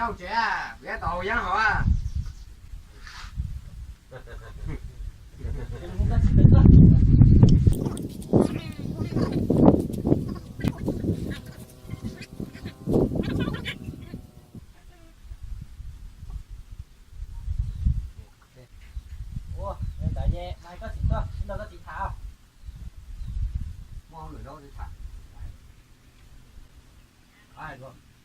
Tsev, kuv yuav tau haus yeeb haus. Ua, ntawd ces hais koj txiv tuaj, nrog koj txiv tham. Muaj hauj lwm nrog koj txiv tham.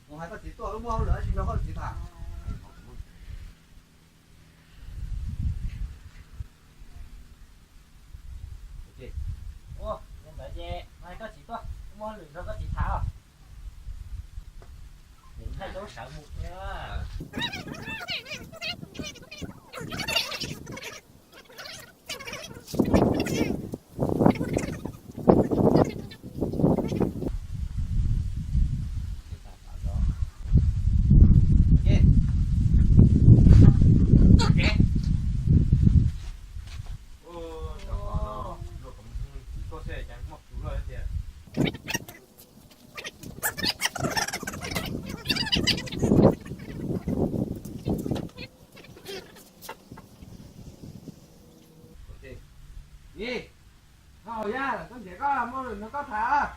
Mus hais koj txiv tuaj, muaj hauj lwm tsis nrog koj txiv tham. Ua, ntawd ces hais koj txiv tuaj, muaj hauj lwm nrog koj txiv tham os. Thaij zoo sawv mus. Nim, koj haus yeeb, koj nrhiav koj muaj hauj lwm nrog koj tham.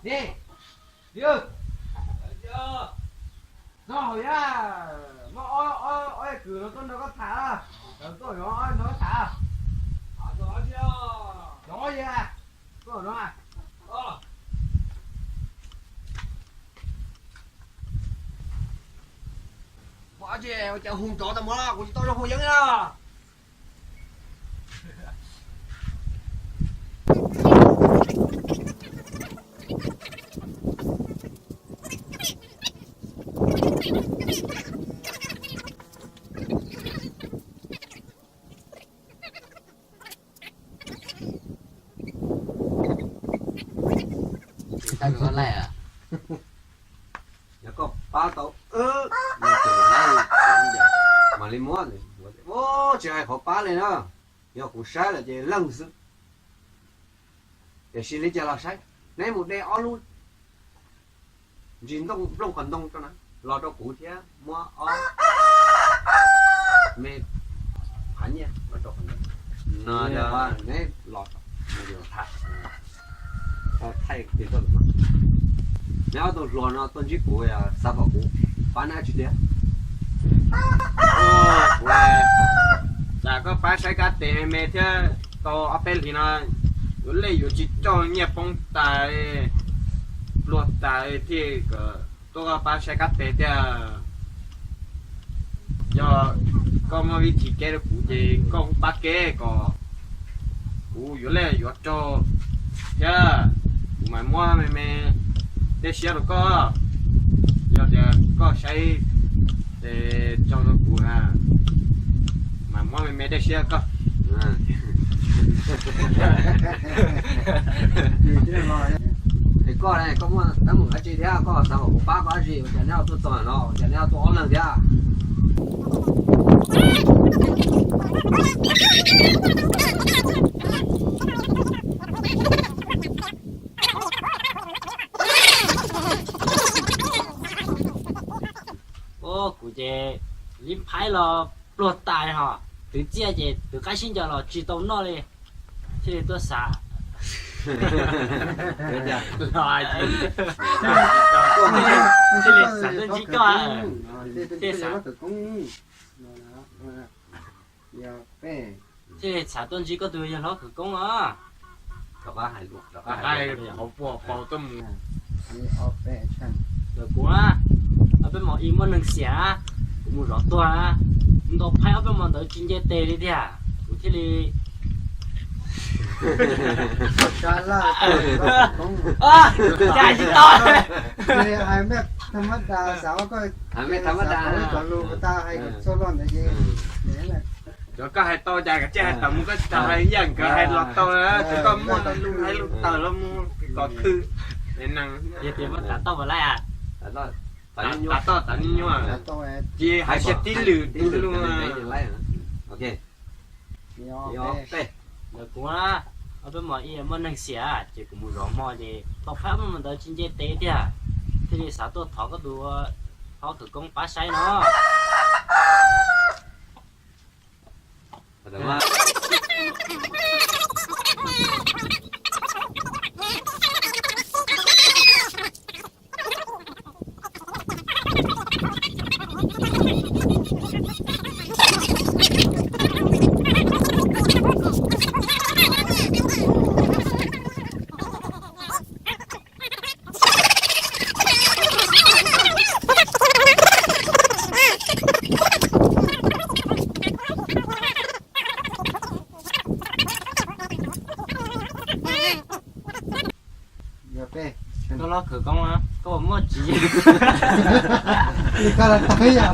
Nim, Liv, koj haus yeeb, muaj ob, ob, ob yam kws no tuaj nrog koj tham, tuaj nrog koj tham. Cov ob yam, tuaj no. Muaj dab tsi ua cas hu nrov tau mov los kuv tsis tau zoo haus yeeb na. Yog koj pab tau, mam li muab, tsis hais qhov pab li na. Yog kuv saib lawm ces leej xwb. Tiam sis li cas los saib, neb mus de ob lub ntsis nplooj qhov ntoo rau na, los rau kuv thiab muab ob me phav nyiaj los rau qhov ntoo no, neb los tham. Neb ob tug hluas no tuaj ntsib kuv xav kom kuv pab neb tsis tiag. Kuv xav koj pab saib kab tes me me thiab, tau ob peb hlis no yuav lej yuav tsis coj, nyiaj poob tas, pluag tas thiaj kom tuaj koj pab saib kab tes tiag. Yog koj muaj vib thim kev rau kuv ces koj kuj pab kev kom kuv yuav lej yuav raug thiab, kuv mam muab me me dej siab rau koj. Yog tias koj saib raug rau kuv na, mam muab me me dej siab rau koj. Es koj, koj muaj teeb meem dab tsi thiab koj xav kom kuv pab koj dab tsi, ua cas neb ho tuaj txog no, ua cas neb ho tuaj ob leeg thiab? Kuv ces lib phaib los pluag tas ho, twv txiaj ces twv qab sib ncaws los tsis tau noj li, thiaj li tuaj xav. Thiaj li xav tuaj ntsib koj, thiaj li xav tuaj ntsib koj tus yawg hlob khawv koob os. Hais qhov puas paus tuaj mus. Kuv na, ob peb hmos ib muaj neeg xiam, kuv mus zov tuag na, ntaus phaib ob peb hmos ntawd tsis nce tes li tiag, kuv thiaj li Cas tsis tau. Cov koj hais tau cas koj tsis hais tawm mus, koj tsis tau hais yam nkawd hais los tau, cov koj muaj lus hais lus tawm los mus kom khw. Yog tias muaj tav toj puas laib a? Tav toj tav nyuaj, ces hais tias tib lwm tib lwm. Ob, peb. Ntawm kuv na, ob peb hmos ib muaj neeg xiam ces kuv mus zov hmo ces tau phab muaj ntawd tsis nce tes tiag, thiaj li xav tuaj thov koj tus hlob khawv koob pab saib no. Koj hlob khawv koob, koj puas muaj txiv? Koj los tau ib yam,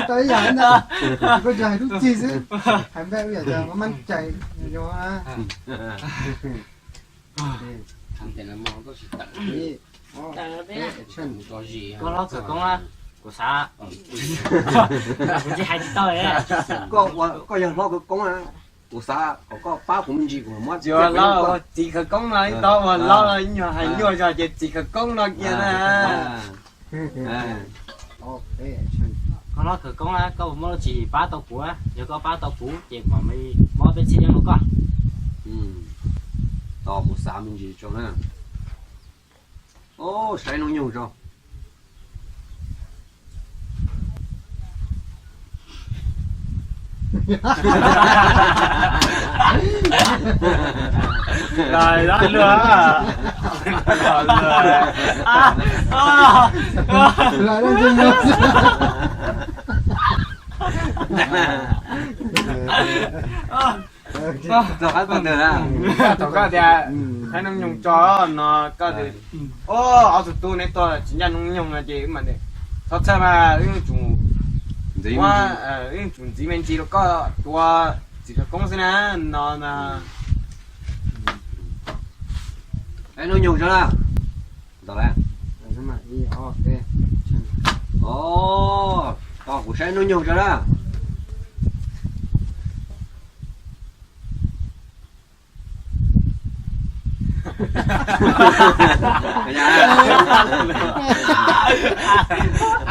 tau ib yam ntag. Koj tsuas hais lub txij xwb, hais npaj ib yam cas mas mab cais yog. Koj hlob khawv koob, kuv xav, kuv tsis hais tsis tau. Koj yog hlob khawv koob, kuv xav kom koj pab kuv me ntsis, kuv muab txiv hlob, txiv khawv koob no ib tau ua hlob los ib nyuag hais nyuaj zog ces txiv khawv koob no kiag na. Koj hlob khawv koob, koj puas muaj lub tswv yim pab tau kuv? Yog koj pab tau kuv ces mam li muab peb txhiab nyob rau koj. Tos kuv xav me ntsis tso na. Saib hnub nyoog tso. Los luag, los luag. Thaum koj tias saib hnub nyoog tso no koj, ob tug tub neb tuaj tsis ncaj hnub nyoog no ces wb mam li txhob txhawj mas wb yuav tsum ntxiv me ntsis rau koj tua txiv khawv koob xwb na no. Saib hnub nyoog tso na. Tos kuv saib hnub nyoog tso na.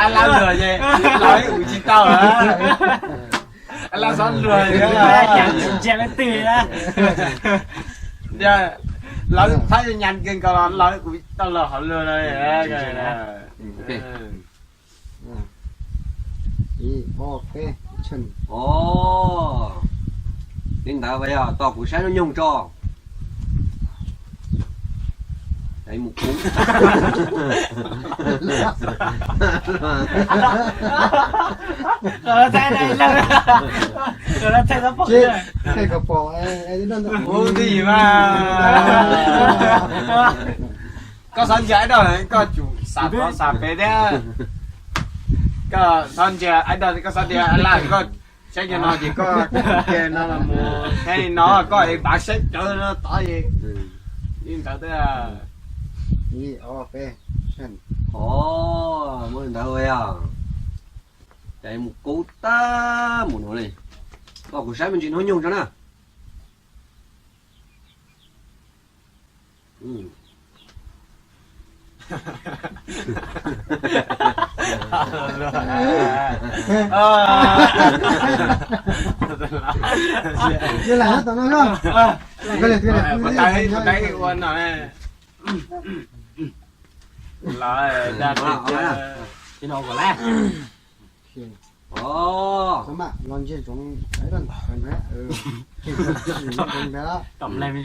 Ab lab luag ces los ib ua tsis tau lawm. Ab lab xob luag, ntsia leej twg na. Lawv txhob nyas kawg nkaus los lawv kuv tau los hauv luag no. Li ntawd yog tos kuv saib hnub nyoog tso. Mus kub. Ub, twj ywm mas. Koj xav ntsia ib daim, koj tsum xav tod xav pem thiab. Koj xav ntsia ib daim, koj xav tias laj koj saib kiag no ces koj kiag no los mus saib li no, koj es pav saib cawv no tod es li ntawd. Muaj li ntawd yog, ces mus kub tag mus no li. Koj kuv saib me ntsis hnub nyoog tso na. Tab meeg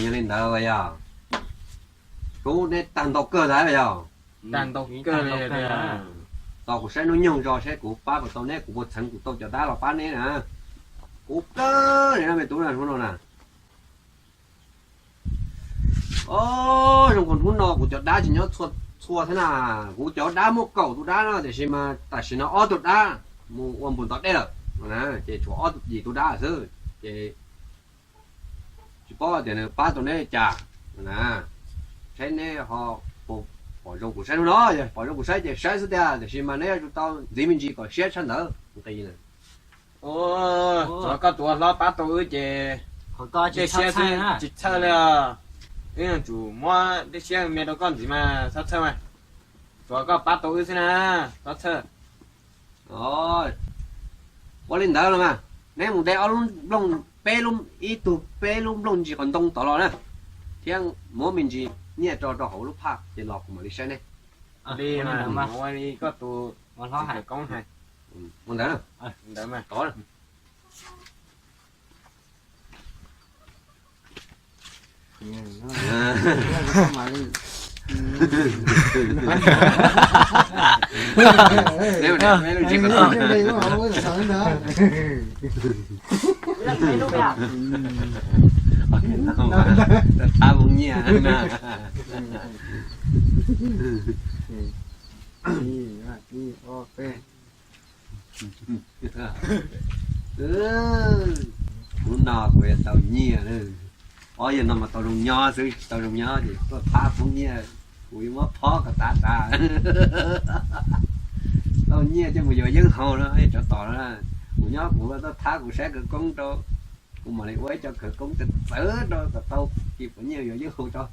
yog li ntawd yog, kub neb tag ntau kawg ntag yog. Tos kuv saib hnub nyoog tso saib kuv pab puas tau neb, kuv puas txheev kuv tau cov dab los pab neb na. Kub kawg li no me tub na, hnub no na. Zoo nkaus hnub no kuv cov dab tsis nyob txhua thiab na. Kuv cov dab muaj kaum tus dab no tiam sis mas tam sim no ob tug dab mus ua npus ntov dej lawm na, ces tshuav ob yim tus dab xwb ces tsis paub tias nws pab tau neb li cas na. Saib neb ho puas Pom zoo kuv saib no, yog pom zoo kuv saib ces saib xwb tiag, tiam sis mas neb yuav tsum tau ntxiv me ntsis kom siab tshaj ntawd. Tsuav koj tus ua hlob pab tau wb ces dej siab xwb tsis txhawj li. Wb yuav tsum muab dej siab me rau koj ntxiv mas txhob txhawj mas. Tsuav koj pab tau wb xwb na, txhob txhawj. Ua li ntawd los mas, neb mus de ob lub nplooj, peb lub, ib tug peb lub nplooj ntsis qhov ntoo tod los na, thiab muab me ntsis nyiaj tso rau hauv lub phaj ces los kuv mam li saib neb. Li mas ua li koj tus ua hlob hais koob hais. Ua ntawd na. Ntawd mas tod. Thab voob nyiaj na. Hnub no kuv yuav tau nyiaj na. Ob yawg no mas tau zoo nyob xwb, tsis tau zoo nyob ces tuaj thab voob nyiaj, kuv yuav muab phob kom tav tas. Tau nyiaj coj mus yuav yeeb haus na, tsov tom na. Kuv nyob kuv tuaj thab kuv saib khawv koob rau, kuv mam li ua ib co khawv koob txawv txawv rau kom tau kis puas nyiaj yuav yeeb haus tso.